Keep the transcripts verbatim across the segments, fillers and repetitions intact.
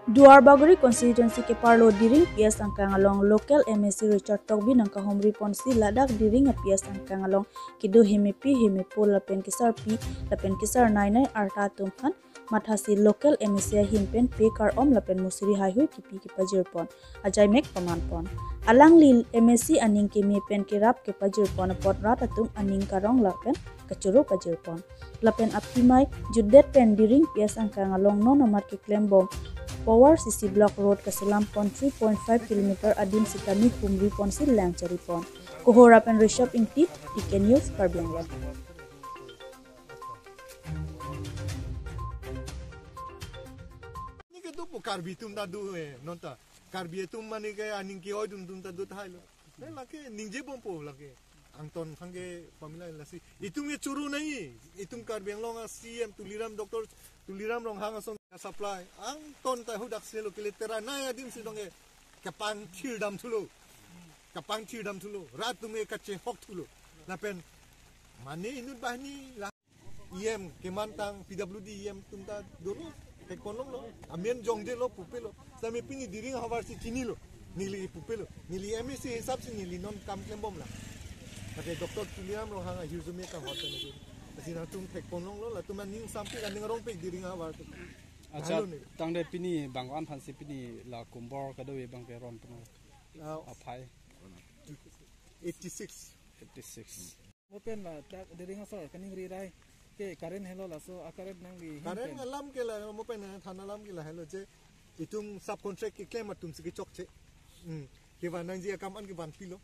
Duarbagori constituency keparlo Diring P S angkang along local M A C Richard Tokbi nangkahumri ponsi ladak Diring a P S angkang along kedo hemepi hemepo lapen kesarpi lapen kesarnei nei arta atum aphan mathasi local M A C ahin pen pe kar-om lapen musri haihui kipi kepajir pon. Ajai mek paman pon. Alangli M A C aning keme pen kerap kepajir pon apot rat atum aning karong lapen kachoro pajir pon. Lapen aphi mei jutdet pen Diring P S angkang along non amat keklem bom Power C C Block Road kaselam pon three point five kilometer adim sitame humri ponsi lang chari pon. Kohora pen Rishabh Ingti, T K News, Karbi Anglong. Nike do po Karbi atum ta do eh, non ta. Karbi atum mane ke aning ke-oi atum atum ta do tahai lo. Ne lake ningje bompo lake. Angton thang ke pamilai lasi. Itum ke choro nai. Itum Karbi Anglong a C M Tuliram, Doctor Tuliram Ronghang ason supply. Angton ta hudak selo kele tera nai adim si dong ke. Kapangthir dam thulo. Kapangthir dam thulo. Rat atum ke kachehok thulo. Lapen mane inut banghini la E M kemantang P W D E M atum ta dolo, theklong lo, amen jongje lo, pupe lo. Sami pini Diring ahavar si chinilo, neli pupe lo. Neli M A C hisap si neli non kam klem bom la. Kate Doctor Tuliram Ronghang ahirjume kanghon pen asin atum theklong lo, latum aning sampik aning arongpik Diring ahavar si. Acha, halo ni. Tangte pini bang ko-an aphan si pini la kombor kadokave bang ke ron pon? Ah, aphai eighty six. Eighty six. Mo pen la dak Diring asor kaningri rai ke current helo, laso a current nangli hin Current pen alam ke la, mo pen than alam ke lahelo je itum subcontract keklem atum si kechokche. Hmm. Kevan nangji akam an kevan pilo.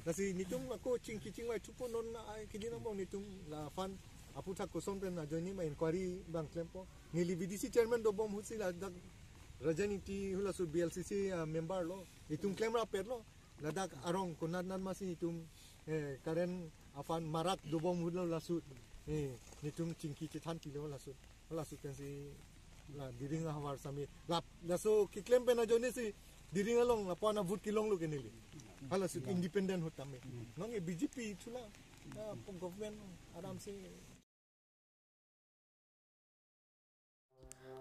Lasi nitum ako chingki chingvai thupo non ai kidi nang bong nitum la aphan aphuthak koson pen ajoine ma inquiry bang klempo. Neli V D C chairman dobom ahut si ladak Rajaniti hula su B L C C, ah, member lo. Itum klem rapet lo. Ladak arong konat nan masi itum, eh, current aphan marak dobom ahut lo laso, eh, nitum chingki chethan pilo laso. Laso pensi la Diring ahavar sami. Lap, laso keklem pen ajoine si Diring along lapu-an avote kelong lo ke neli. Halaso independent ahut tame. Nong e B J P chula. Ya, government aram se.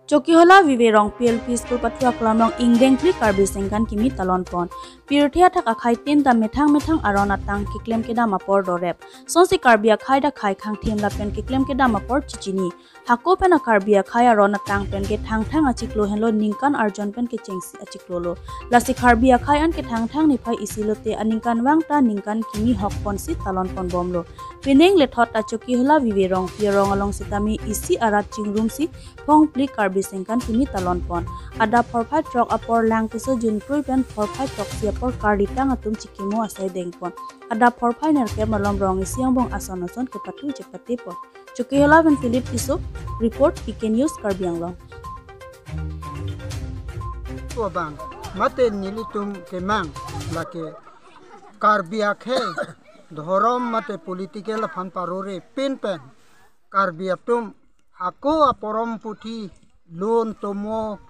Chokihola Vive Rongpi L P School pathu aklam along ingdeng phli Karbi sengkan kimi talon pon. Pirthe athak akhai tin ta methang methang aron atang keklem kedam apor dorep. Sonsi Karbi akhai ta khai khangthim lapen keklem kedam apor chichini. Hako pen a Karbi akhai aron atang pen ke Thangthang achiklo henlo, ningkan arjon pen kechengsi achiklo lo. Lasi Karbi akhai an ke Thangthang niphai isi lote aningkan vang ta ningkan kimi hok ponsi talon pon bomlo. Pining lethot ta Chokihola Vive Rongpi arong along sitame isi arat chingrumsi phongphli Karbi sengkan kimi talon pon. Adap phorphai throk apor lang keso junprui pen phorphai throksi apor karlitang atum chikimo asai deng pon. Adap phorphai nerkep malom rong isi angbong ason ason kepathu chepate pon. Chokihola pen Philip Tisso report, T K News, Karbi Anglong. Abang, mate nelitum kemang lake Karbi akhei dhorom mate political aphan parore pin pen Karbi atum hako aporom puthi lun tomo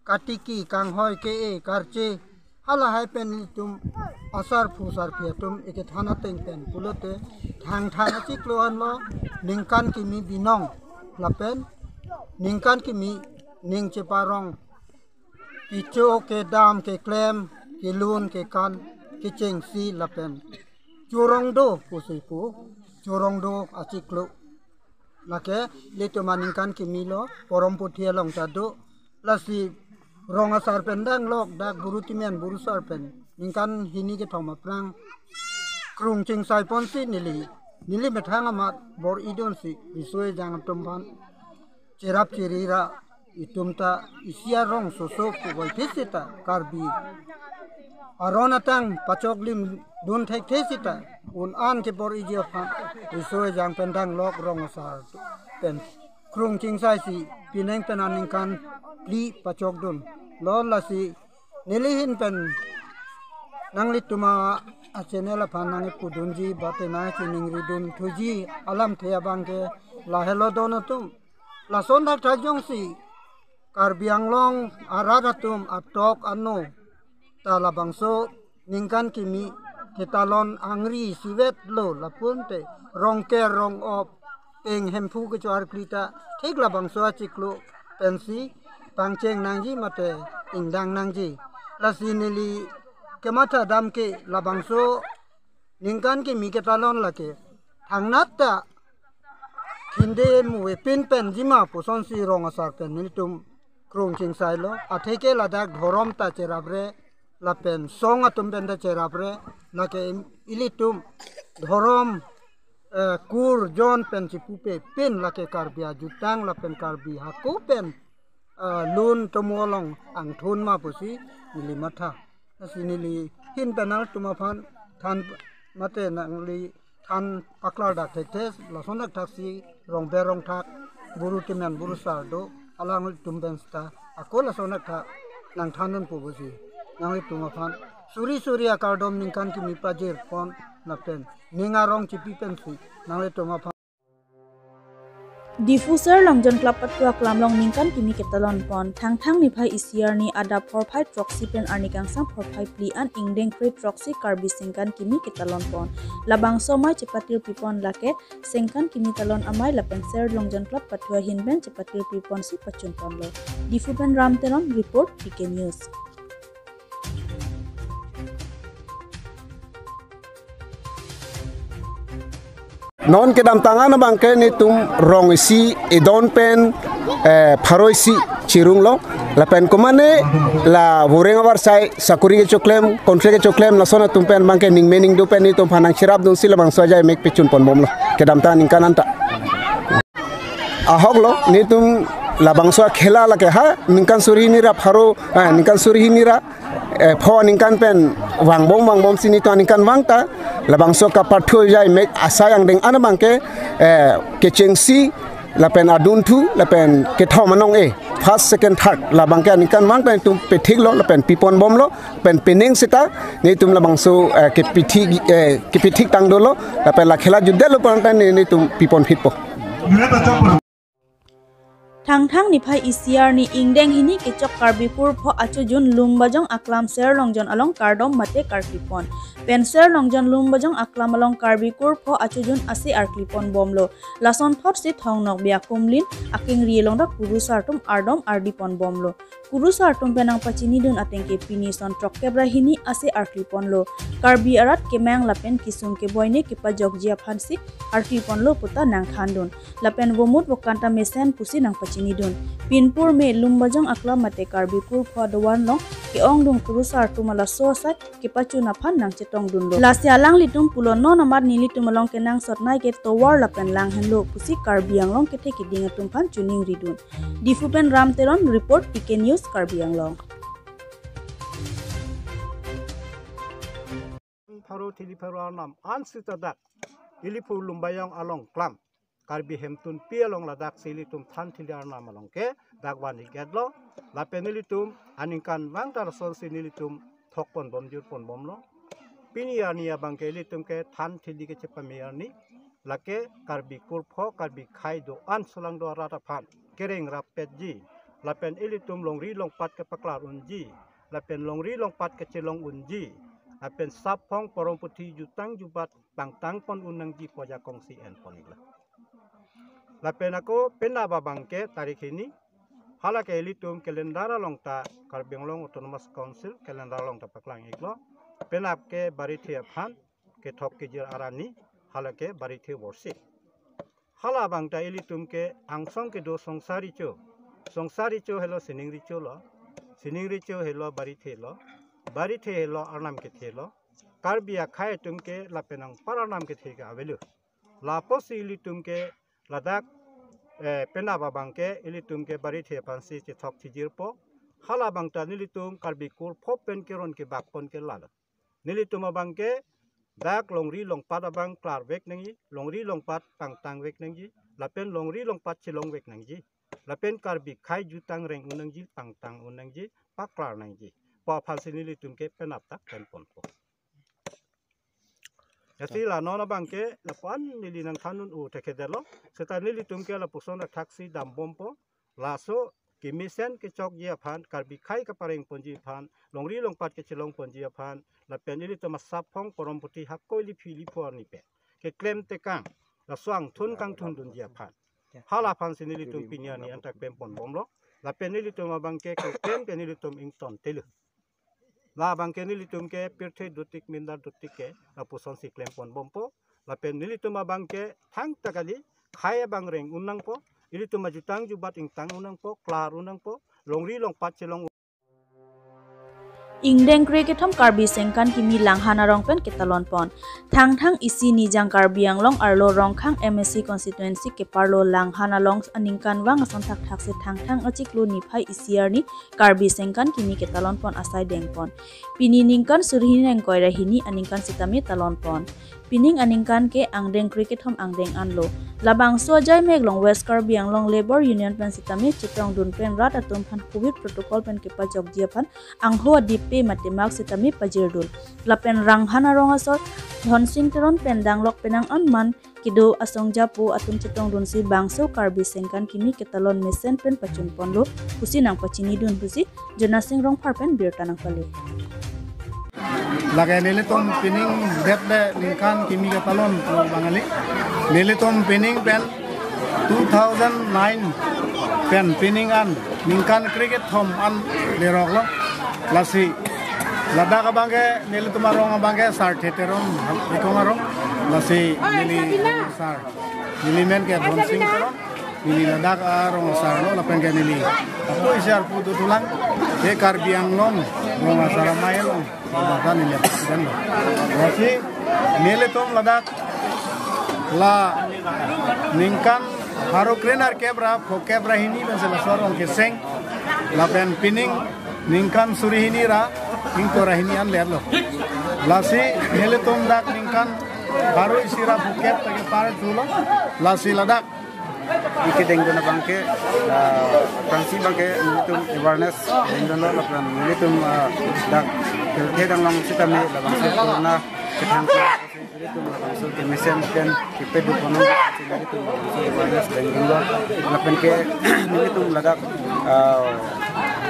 katiki kanghoi ke-e karche halahai pen itum asarphu sarpi atum ikethan ateng pen pulote Thangthang achiklo anlo ningkan kimi binong lapen ningkan kimi ning cheparong kecho kedam keklem kelun kekan kechengsi lapen chorong do pusi pu chorong do achiklo. Lake ilitum aningkan kimi lo, porom puthi along ta do. Lasi rong asar pen danglok dak buru timian buru sar pen ningkan hini kethom aphrang krung chingsai ponsi neli, neli methang amat bor-idunsi riso ejang atum aphan cherap cheri ra itum ta isi arong soso puvoiphit sita Karbi aron atang pachok lim dun thekthe sita un-an kebor-iji aphan riso ejang pen danglok rong asar pen krung chingsai si pining pen aningkan phli pachok dunlo. Lasi neli ahin pen nanglitum a channel aphan nangkepudunji bate nangchiningri dun thuji alamthe abang ke lahelo don atum. Lason dak thajong si Karbi Anglong arat atum atok ano ta labangso ningkan kimi ketalon angri sivet lo lapunte rongker rong-op teng Hemphu kecho-arkli ta thik labangso achiklo pensi pangcheng nangji mate ingdang nangji. Lasi neli kematha dam ke labangso ningkan kimi ketalon lake thangnat ta khinde muve pin pen jima pusonsi rong asar pen nelitum krung chingsailo. Atheke ladak dhorom ta cherapre lapen song atum pen ta cherapre, lake ilitum dhorom, eh, kur jon pen chipupe pin lake Karbi ajutang lapen Karbi hako pen, eh, lun tomo along angthun ma pusi neli matha. Lasi neli hin pen nangtum aphan than mate nangli than paklar dak thekthe, lason dak thaksi rongber rongthak buru timen buru sar do, alanglitum pen seta ako lason dak thak nangthan dunpo pusi nanglitum aphan suri suri akardom ningkan kimi pajirpon lapen ning arong chipi pensi nanglitum aphan. Diphu Ser Longjon Club pathu aklam along ningkan kimi ketalon pon. Thangthang niphai isi arni adap phorphai throksi pen arni kangsam phorphai phli an ingdeng kre throksi Karbi sengkan kimi ketalon pon. Labangso amei chepatir pipon lake sengkan kimi talon amei lapen Ser Longjon Club pathu ahin pen chepatir piponsi pachun ponlo. Diphu pen Ram Teron report, P K News. Non kedamtang an abangke netum rong isi edon pen, eh, pharo isi chirunglo. Lapen komane la voreng avarsai sakuri kechoklem, contract kechoklem, lason atum pen abangke ningme ningdo pen netum aphan nangcherap dunsi labangso ajai mek pechun ponbomlo kedamtang ningkan anta. Ahoklo, netum labangso akhela lake ha ningkan suri hini ra pharo, eh, ningkan suri hini ra, eh, pho ningkan pen vangbom vangbomsi netum aningkanvang ta labangso kapathu ajai mek asai angdeng an abangke, eh, kechengsi lapen adunthu lapen kethom anong-e, first, second, third, labangke aningkanvang ta netum pethiklo lapen piponbomlo, pen pening seta netum labangso, eh, kepithik, eh, kepithik tang dolo lapen la khela jutdetlo pon ta ne netum piponphitpo. Thangthang niphai isi arni ingdeng hini kechok Karbi kurpho achojun Lumbajong aklam Ser Longjon along kardom mate karkli pon. Pen Ser Longjon Lumbajong aklam along Karbi kurpho achojun ase arkli ponbomlo. Lason thotsi Thong Nokbe akumlin akengri along dak kurusar atum ardom ardi ponbomlo. Kurusar atum pen nangpachinidun atengke pini son throkkep ra hini ase arkli ponlo. Karbi arat kemang lapen kesung keboi ne kepajokji aphansi arkli ponlo puta nangthandun. Lapen vomut vokan ta mesen pusi nangpachinidun. Pinpur me Lumbajong aklam mate Karbi kurpho adovan along ke-ongdung kurusar atum laso asai kepachun aphan nangchetongdunlo. Lasi alanglitum pulo non amat nelitum along kenangsot nai ke tovar lapen lang henlo pusi Karbi Anglong kethe keding atum aphan choningridun. Diphu pen Ram Teron report, P K News Karbi Anglong. Pharo thili pharo arnam an seta dak ili phu Lumbajong along klam Karbi Hemtunpi along ladaksi ilitum than thili arnam along ke dak van iketlo. Lapen ilitum aningkanvang ta lasonsi nelitum thok ponbom jur ponbomlo. Pini arni abangke ilitum ke than thili kechepame arni, lake Karbi kurpho Karbi khai do-an solang do arat aphan kereng rappetji, lapen ilitum longri longpat kepaklar unji, lapen longri longpat kechelong unji, lapen sap phong poromputhi jutang jubat pangtang pon un nangji pu ajakongsi en pon iklo. Lapen ako penap abangke tarik hini, halake ilitum calendar along ta Karbi Anglong Autonomous Council calendar along ta paklang iklo. Penap ke Barithe aphan kethok kejir arni, halake Barithe worsi. Hala abang ta ilitum ke angsong kedo Songsar Recho. Songsar Recho helo Sining Recho lo, Sining Recho helo Barithe lo, Barithe helo Arnam Kethe lo. Karbi akhai atum ke lapen anpar arnam kethe ke avelo. Lapusi ilitum ke ladak, eh, penap abangke ilitum ke Barithe aphansi chethok thijirpo. Hala abang ta nelitum Karbi kurpho pen keron kebak pon ke lalo. Nelitum abangke dak longri longpat abang klarvek nangji, longri longpat pangtangvek nangji, lapen longri longpat chelongvek nangji, lapen Karbi khai jutang reng un nangji, pangtang un nangji, paklar nangji pu aphansi nelitum ke penap ta klem ponpo. Lasi la non abangke lapu-an neli nangthan un u thekthedetlo. Seta nelitum ke lapuson athak si dambompo. Laso kemesen kechokji aphan, Karbi khai kapareng ponji aphan, longri longpat kechelong ponji aphan, lapen ilitum asap phong poromputhi hako ili phi ili pho arni pen keklem tekang, laso angthun kangthun dunji aphan, hala aphansi nelitum pini arni anta klem ponbomlo. Lapen nelitum abang ke keklem ke nelitum ingtontelo. La abang ke nelitum ke pirthe dotik mindar dotik ke lapusonsi klempon bompo. Lapen nelitum abang ke thangta kali, khei abang reng un nangpo. Ilitum ajutang jubat ingtang un nangpo, klar un nangpo. Longri longpat chelong. Ingdeng krekethom Karbi Sengkan Kimi Langhan arong pen ketalon pon. Thangthang isi Nijang Karbi Anglong arlo Rongkhang M A C constituency keparlo Langhan along aningkanvang ason thakthak si Thangthang achiklo niphai isi arni Karbi Sengkan Kimi ketalon pon asai deng pon. Pini ningkan suri hini ingkoi ra hini aningkan sitame talon pon. Pining aningkan ke angdeng krekethom angdeng anlo. Labangso ajai mek along West Karbi Anglong Labour Union pen sitame chetongdun pen rat atum aphan covid protocol pen kepajokji aphan angho adipe mate mask sitame pajirdun. Lapen Rongkhang arong asor Dhonsing Teron pen danglok penang an man kedo asong japo atum chetongdunsi bangso Karbi Sengkan Kimi ketalon mesen pen pachun ponlo pusi nangpachinidun pusi Jonasing Rongphar pen birta nangpale. Lake nelitum pining det de ningkan kimi ketalon lo bang kali. Nelitum pining pen two thousand nine pen pining an ningkan krekethom an lerok lo. Lasi ladak abang ke nelitum arong abang ke Sarthe Teron, Bikong arong. Lasi neli sar. Neli men ke Dhonsing Teron. Neli ladak arong asar lo, lapen ke neli apo isi arpu dothulang. Ke Karbi Anglong rong asar amei along. Ladak neli president lo. Lasi nelitum ladak la ningkan pharo krenerkep ra phokep ra hini pensi laso arong keseng. Lapen pining ningkan suri hini ra ingkoi ra hini an lerlo. Lasi nelitum dak ningkan pharo isi ra phokep ta kepar thulo. Lasi ladak ike dengdun abang ke, ah, aphrangsi abang ke nelitum awareness dengdunlo lapen nelitum, ah, dak health head along sitame labangso corona kethang nelitum labangso kemesen pen kepedu ponong nelitum labangso awareness dengdunlo lapen ke nelitum ladak, ah,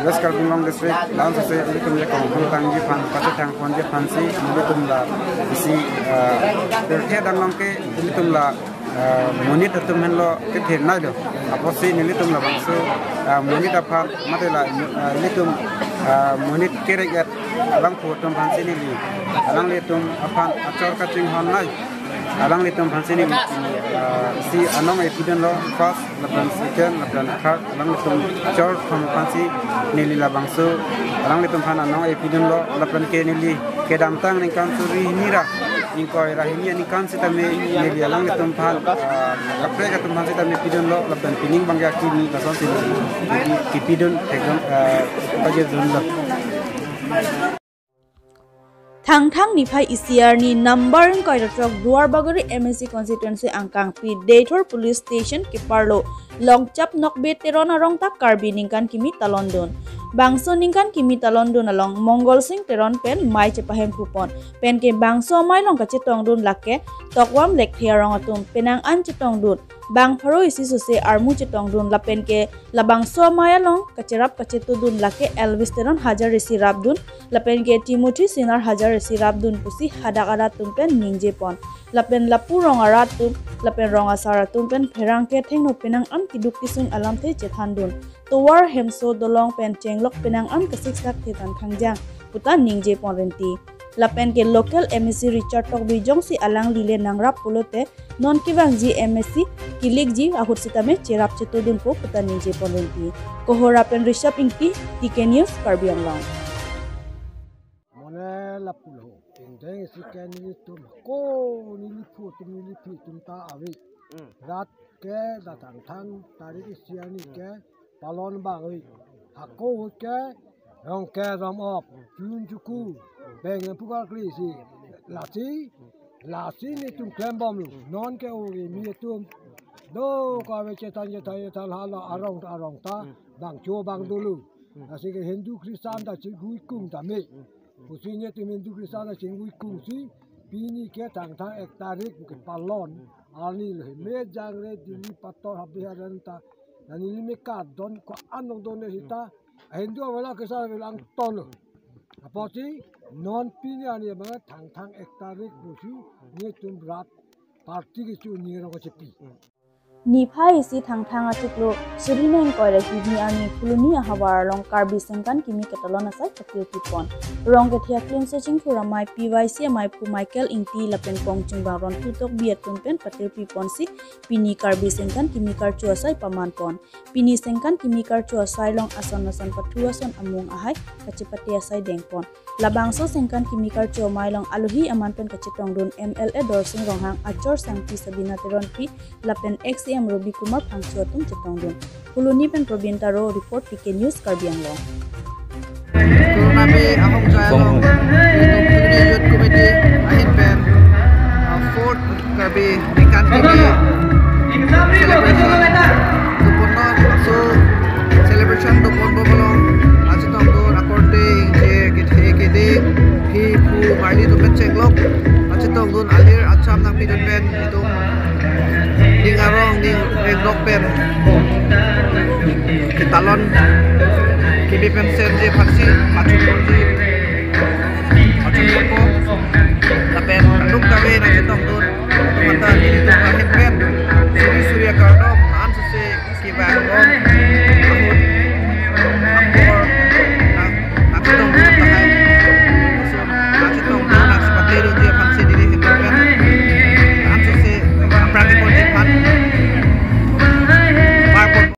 West Karbi Anglong district langsose nelitum le kongkong tangji aphan pachethang ponji aphansi nelitum la isi, ah, health head along ke nelitum la ah, monit atum henlo kethenei do. Apotsi nelitum labangso, ah, monit aphan mate la, ah, nelitum, ah, monit kerek et abangphu atum aphansi neli alanglitum aphan achor kachinghonnei. Alanglitum aphansi neli, ah, si anong epidunlo first, lapen second, lapen third, alanglitum chor thom aphansi neli labangso alanglitum aphan anong epidunlo lapen ke neli kedamtang ningkan suri hini ra ingkoi ra hini aningkan sitame neli alanglitum aphan, ah, kaprek atum aphan sitame pidunlo lapen pining abang ke akimi lasonsi neli kepidun thekdun, ah, pajirdunlo. Thangthang niphai isi arni number ingkoi ra throk Duarbagori M A C constituency angkangpi Deithor Police Station keparlo Longchap Nokbe Teron arong ta Karbi ningkan kimi talondun. Bangso ningkan kimi talondun along Mongol Sing Teron pen mei chepahemphupon. Penke bangso amei along kachetongdun lake Tokvam Lekthe arong atum penang an chetongdun. Bang pharo isi sose armu chetongdun lapen ke labangso amei along kacherap kachetudun lake Elvis Teron hajar isi rapdun lapen ke Timothy Singnar hajar isi rapdun pusi hadak arat atum pen ningjepon. Lapen lapu rong arat atum lapen rong asar atum pen pherangke thengno penang an keduk kesung alamthe chethandun. Tovar hemso dolong pen chenglok penang an kasiksak thetan khangjang puta ningjepon rinti. Lapen ke local M A C Richard Tokbi jongsi alangli le nangrap pulote non kevangji M A C kilikji ahut sitame cherap chetudunpo puta ningjepon rinti. Kohora pen Rishabh Ingti, T K News, Karbi Anglong. Mane lapulo. Ingdeng isi ke nelitum ko neliphu atum neliphi atum ta ave. Hmm. Rat ke datang thang tarik isi arni ke palon bang ave. Hako ahut ke Rongke Romop, Chun Chuku, Beng Pukar Kli si. Lasi, lasi nelitum klembomlo. Non ke ove mi atum do kave chethan chethan chethan hala arong arong ta bang cho bang dolo. Lasi ke Hindu Christian ta chinghuikung tame. Pusi nelitum Hindu Christian ta chinghuikungsi pini ke Thangthang ek tarik ke palon arni lo. Mejang re dili pator habi haran ta. Nani limi kadon ko-an dongdon ne sita. Hindu awala kesa bilang ton lo. Apotsi non pini arni abang Thangthang ek tarik pusi nelitum rat party kecho ni rong chepi. Niphai isi Thangthang achiklo suri ingkoi ra hini arni Phuloni ahavar along Karbi Sengkan Kimi Ketalon asai patirpi pon. Rong kethe aklimso Chingthur Amei, P Y C Amei Phu Michael Ingti lapen Kong Chingbang Rontu Tokbi atum pen patirpi ponsi pini Karbi Sengkan Kimi Karcho asai paman pon. Pini Sengkan Kimi Karcho asai along ason ason pathu ason amung ahai kachepate asai deng pon. Labangso Sengkan Kimi Karcho amei along alohi aman pen kachetongdun M L A Dorsing Ronghang, Achor Sangpi Sabina Teronpi lapen ex C M Robi Kumar Phangcho atum chetongdun. Phuloni pen Probin Taro report, T K News, Karbi Anglong. Corona be ahong jai along, itum Phuloni Youth Committee ahin pen, uh, fourth Karbi Sengkan Kimi celebration dopon non. So celebration dopon bom along kachetongdun akorte ingje kethe kede, phi phu marli atum pen chenglok kachetongdun, alir acham nangpidun pen itum ning arong ning rengdok pen ketalon kebi pen senje phansi pachun ponji, pachun ponpo lapen kaduk kave nangchetongdun atum anta